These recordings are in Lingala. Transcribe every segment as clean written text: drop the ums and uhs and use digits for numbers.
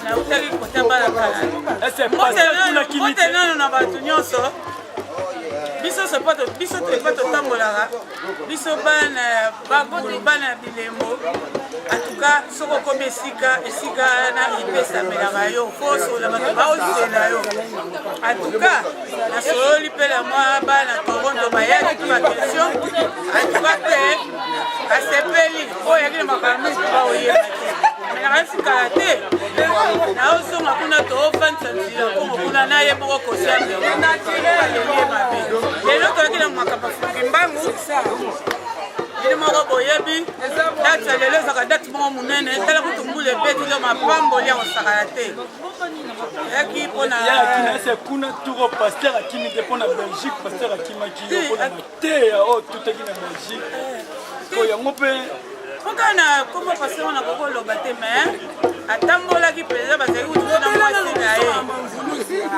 Nautaki kota bana Canada. Mbote nano na bato nyonso. Biso sopo biso epa totambolaka biso bana bakolo bana ya bilembo atuka soki okomi esika esika wana epesamelaka yo fosola bato baozela yo atuka nasololi mpe na mwa bana toronto bayaki mpe baquestion atuka mpe basepeli oyo yaki na makambo mingi baoyeba te me nakasi kala te naozonga kuna toofandisa nzila kongo kuna na ye moko kosialeli mabe lelo toyaki na makambo afuki mbangu bino moko boyebi date ya lelo ezalaka date moko monene tala kutu mbula ebeti to mapamboli ya kosakana te eyaki mpona kuna turo paster akimi te mpona belgique paster akimaki yo mpona mateya oyo tutaki na belgique po yango mpe mpoka na kombo paster wana kokoloba te mais atambolaki mpenza bazali kutu na mwasi na ye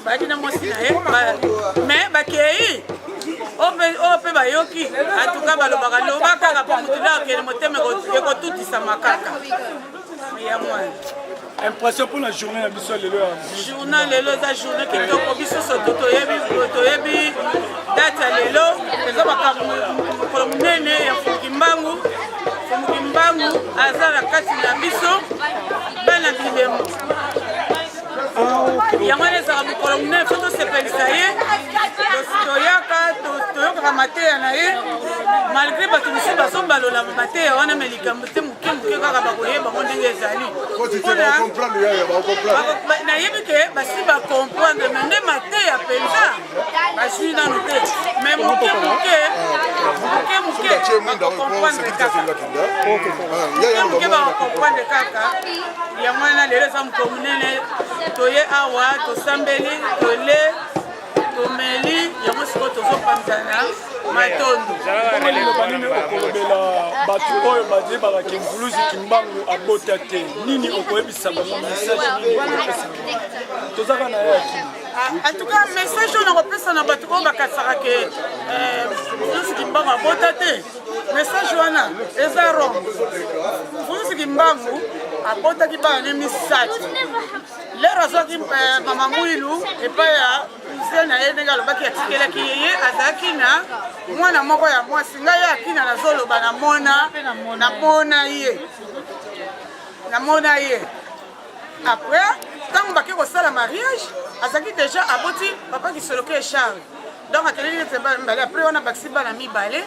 bayaki na mwasi na ye mais bakei oyo mpe bayoki atuka balobaka loba kaka mpo motu nde akende motema ekotutisama kaka ya mwana impression mpo na journée na biso lelo ya journée lelo eza journée kitoko biso surtout toyebi toyebi date ya lelo eza makambo mokolo monene ya mfumu kimbangu mfumu kimbangu aza na kati na biso bana bilembo yango wana ezalaka mokolo monene fo tosepelisa ye toyaka toyokaka mateya na ye malgré bato mosusu bazobalola mateya wana me likambo te moke moke kaka bakoyeba ngo ndenge ezali nayebi ke basi bacomprendre me nde mateya mpenza bazwi nano te me moke moke moke moke bakocomprendre kaka moke moke bakocomprendre kaka yango wana lelo eza mokolo monene toye awa tosambeli tole tomeli yango sikoyo tozopanzana matondo liloba nini okolobela bato oyo bayebaka ke mvuluzi kimbangu abota te nini okoyebisa bango message nini okopesa tozaka na ye akimi Ah, en tout cas message oyo nakopesa na bato oyo bakanisaka ke eh, mvuluzi kimbangu abota te message wana eza wrong mvuluzi kimbangu abotaki bana ne misato lero azwaki eh, mama mwilu epai ya cousin na ye ndenge alobaki atikelaki ye ye azalaki na mwana moko ya mwasi ngai ye akina nazoloba namona namona ye namona ye après ntango bake kosala mariage azalaki déjà aboti papa kisoloke charles donc akendeki neti mibale après wana bakisi bana mibale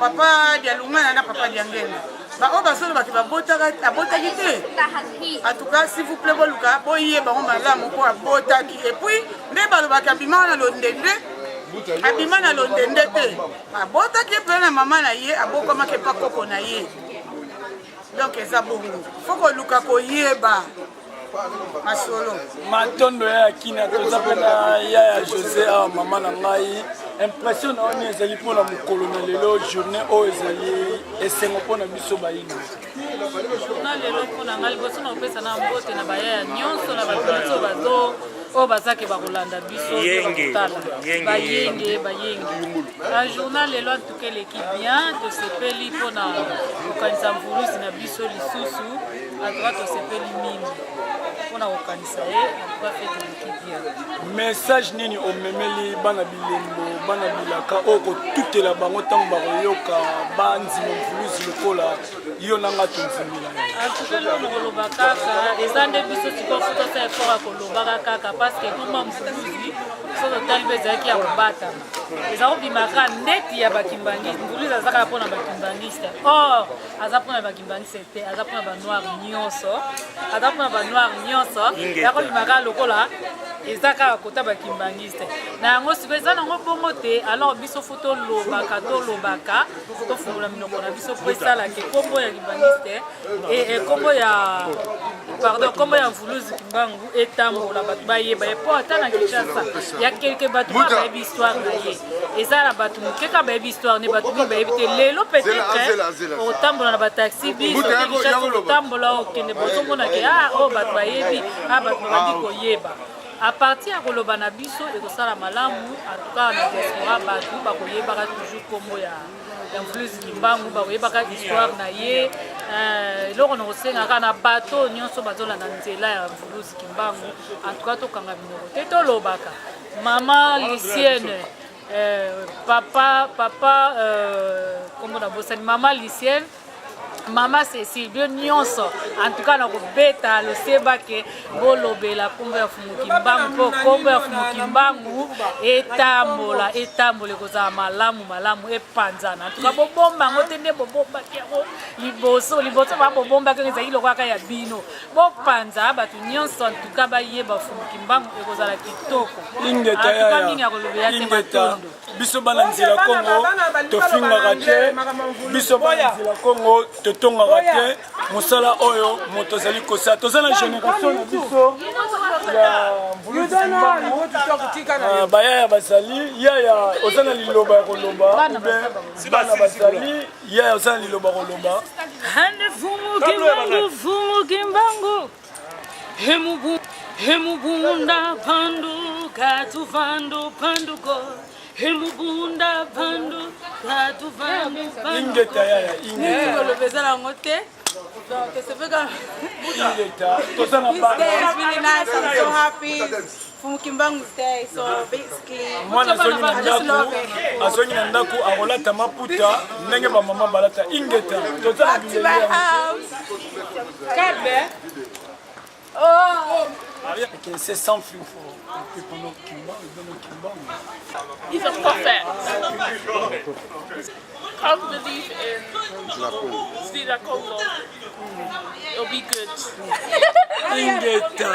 papa dialungana na papa diangenda baoyo bazolobaki abotaki te en tout cas s'il vous plaît boluka boyeba bango malamu mpo abotaki epuis nde balobaki abima na londende abima na londende te abotaki mpe na mama na ye abokamaki epa koko na ye donc eza bongo fo koluka koyeba masolo matondo ya ya kina toza mpe na ya ya josé awa mama na ngai impression na wani ezali mpo na mokolo na lelo journée oyo ezali esengo mpo na biso bayindo journal lelo mpo na ngai liboso na kopesa na mbote na bayaya nyonso na bato nyonso bazo oyo bazake bakolanda biso bakotala bayenge bayenge na journal lelo antuka eleki bien tosepeli mpo na kokanisa mvuluzi na biso lisusu antuka tosepeli mingi mpo na kokanisa ye antuka fete eleki bien message nini omemeli bana bilembo bana bilaka oyo kotutela bango ntango bakoyoka bandima mvuluzi lokola yo na nga tondimela antuka eloko nakoloba kaka eza nde biso sikoyo fo tosala effort ya kolobaka kaka parce que komba mvuluzi so totali mpe ezalaki ya kobatama eza kobimaka ndeti ya bakimbangiste mvuluzi aza kaka mpona bakimbangiste or aza mpona bakimbangiste te aza mpona banoir nyonso aza mpona banoir nyonso ya kobimaka lokola eza kaka kota bakimbangiste na yango sikoyo eza nango bongo te alors biso fo tolobaka tolobaka tofungola minoko na biso mpo esalaka nkombo ya kimbangiste nkombo ya pardon nkombo ya mvuluzi kimbangu etambola bato bayeba ye mpo ata na kinshasa ya kelke bato kaka bayebi histoire na ye eza na bato moke kaka bayebi histoire ne bato mingi bayebi te lelo peut-être otambola na bataxi biso kinshasa otambola okende bozomona ke ah oyo bato bayebi ah bato babandi koyeba. A partir ya koloba na biso ekosala malamu. En tout cas na diaspora bato bakoyebaka toujours kombo ya ya Mvuluzi Kimbangu, bakoyebaka histoire na ye. Eloko na kosenga kaka na bato nyonso bazolanda nzela ya Mvuluzi Kimbangu, en tout cas tokanga minoko te, tolobaka. Mama Lucienne, papa papa kombo na bosani, mama Lucienne, mama Cécile, bio nyonso, en tout cas na kobeta loseba ke bolobela nkombo ya Fumu Kimbangu, mpo nkombo ya Fumu Kimbangu etambola, etambola, ekozala malamu malamu, epanzana. En tout cas bobomba yango te nde bobombaki yango liboso liboso, ba bobombaki yango ezalaki lokola ya bino. Bopanza bato nyonso, en tout cas bayeba Fumu Kimbangu, ekozala kitoko. Ingeta. En tout cas mingi ya kolobela te. Ingeta. Matondo. Biso bana nzela Kongo tofingaka te, biso bana nzela Kongo totongaka te. Mosala oyo moto azali kosala, toza na génération na biso ya Mvuluzi Kimbangu. Bayaya bazali, yaya oza na liloba ya koloba Bana. Ube bana bazali, yaya oza na liloba koloba. Hande Fumu Kimbangu, Fumu Kimbangu. Hemubu, hemubunda pandu, katu vandu panduko. Hemubunda pandu, katu vandu panduko. Ingeta yaya, ingeta. Koloba eza nango te, donc c'est vrai que Ingeta, toza na this bana. day is really nice. I'm so happy. Fumu Kimbangu's day. So basically, Mwana azongi na I just ndako, love it. azongi na ndako, akolata maputa ndenge bamama balata. Ingeta, toza na Back to bilenge my ya moke. house. Oh. I can say something for people not Kimbangu, don't know Kimbangu. He's a prophet. Come believe in Nzila Congo. It'll be good. Ingeta.